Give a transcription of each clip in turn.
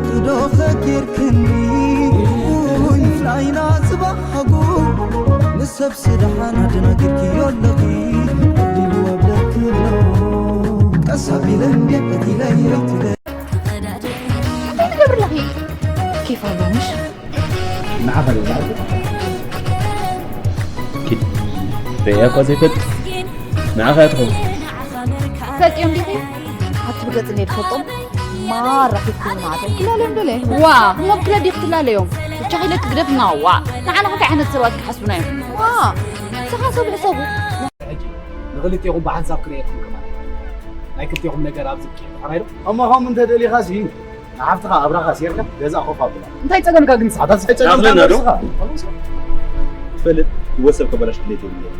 ትዶ ኸኪርክኒ ውይ ፍላይና ጽባሕ ሓጉ ንሰብ ስደሓን ኣደናጊርክዮ ኣለኺ ኣቢሉ ኣብ ለክሎ ቀስ ኣቢለ እንዴት በቲለይ ትደ እንታይ ትገብር ኣለኺ? ኬፍ ኣለዎ ምሽ? ንዓኻ ዶ ዝሓልፍ? ኪድ ርእያ እኳ ዘይፈልጥ ንዓኻ እያ ትኸውን። ፈልጥዮም ዲኺ? ኣቲ ብገጽ እንደ ትፈልጦም ማራ ፊትኩም ማለት ትላለዮም ዶ ለየ? ዋ እሞ ብክለ ዲኽ ትላለዮም? ብቻ ኺለ ክግደፍና ዋ ንዓና እንታይ ዓይነት ሰባት ክሓስቡና እዮም? ዋ ዝሓሰቡ ሕሰቡ። ሕጂ ንኽልቴኹም ብሓንሳብ ክርእየኩም ከማን ናይ ክልቴኹም ነገር ኣብዚ ብቂዕ ተሓራይዶ እሞ ኸም እንተ ደሊኻሲ ንሓፍትኻ ኣብራኻ ሴርካ ገዛ ኮፍ ኣብላ እንታይ ጸገምካ ግን ንስኻ ኣታ ዝጸገምካ ኣኽለና ዶ? ንስኻ ትፈልጥ ህይወት ሰብ ከበላሽ ድሌት የብለይ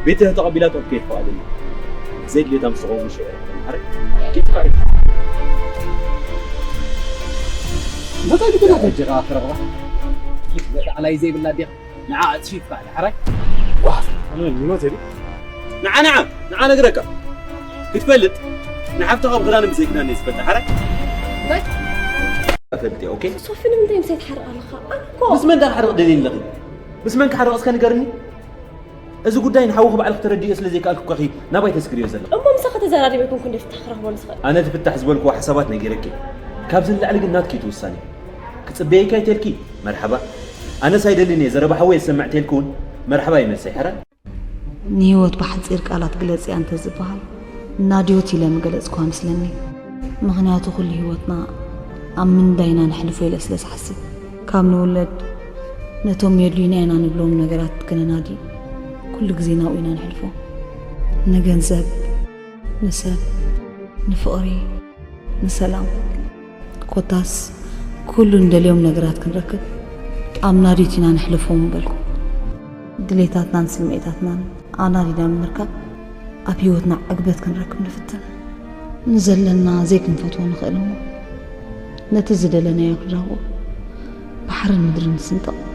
ቤትህ ተቐቢላቶ ክትከይድ ፈቓደኛ ዘይድሌታ ምስ ተኸውን ሽዑ ማሕረ እንታይ ግድና ተጀራ ክረኽባ ኪፍ ዘተዓላይ ዘይብላ ዲኻ ንዓ ኣጽፊፍካ ድሕራይ ንዓ ንዓ ንዓ ነግረካ ክትፈልጥ ንሓፍትኻ ብኽዳን ብዘይክዳን እየ ዝፈልጥ ሓረ ፈልጥ ኦኬ ሶፊ ንምንታይ ምሳይ ትሓርቕ ኣለኻ? ኣነ እኮ ምስ መን ዳር ሓርቕ ደልየ ኣለኺ ምስ መን ክሓርቕ እስከ ንገርኒ እዚ ጉዳይ ንሓውኺ ባዕልኺ ተረዲኦ ስለ ዘይከኣልኩ እኳኺ ናባይ ተስግርዮ ዘለኺ እሞ ምሳኺ ተዘራሪበ ይኮንኩ እንደ ፍታሕ ክረኽቦ ንስኽእል ኣነ እቲ ፍታሕ ዝበልክዎ ሓሳባት ነጊረኪ ካብዚ ንላዕሊ ግን ናትኪ እቲ ውሳኔ ክጽበየኪ ኣይተልኪ መርሓባ ኣነስ ኣይደልን እየ ዘረባ ሓወይ ዝሰምዕ ተልኪ እውን መርሓባ ይመልሰይ ሕረ ንህይወት ብሓጺር ቃላት ግለጽያ እንተ ዝበሃል ናድዮት ኢለ ምገለጽኳ መስለኒ። ምኽንያቱ ኩሉ ህይወትና ኣብ ምንዳይ ኢና ነሕልፎ ኢለ ስለ ዝሓስብ። ካብ ንውለድ ነቶም የድልዩና ኢና ንብሎም ነገራት ክነናዲ ኩሉ ግዜ ናብኡ ኢና ነሕልፎ። ንገንዘብ፣ ንሰብ፣ ንፍቕሪ፣ ንሰላም ኮታስ ኩሉ ንደልዮም ነገራት ክንረክብ ኣብ ናድዮት ኢና ነሕልፎ ምበልኩ። ድሌታትናን ስምዒታትናን ኣናዲና ብምርካብ ኣብ ህይወትና ዕግበት ክንረክብ ንፍትን። ንዘለና ዘይክንፈትዎ ንኽእል እሞ ነቲ ዝደለናዮ ክንረኽቦ ባሕርን ምድርን ንስንጥቕ።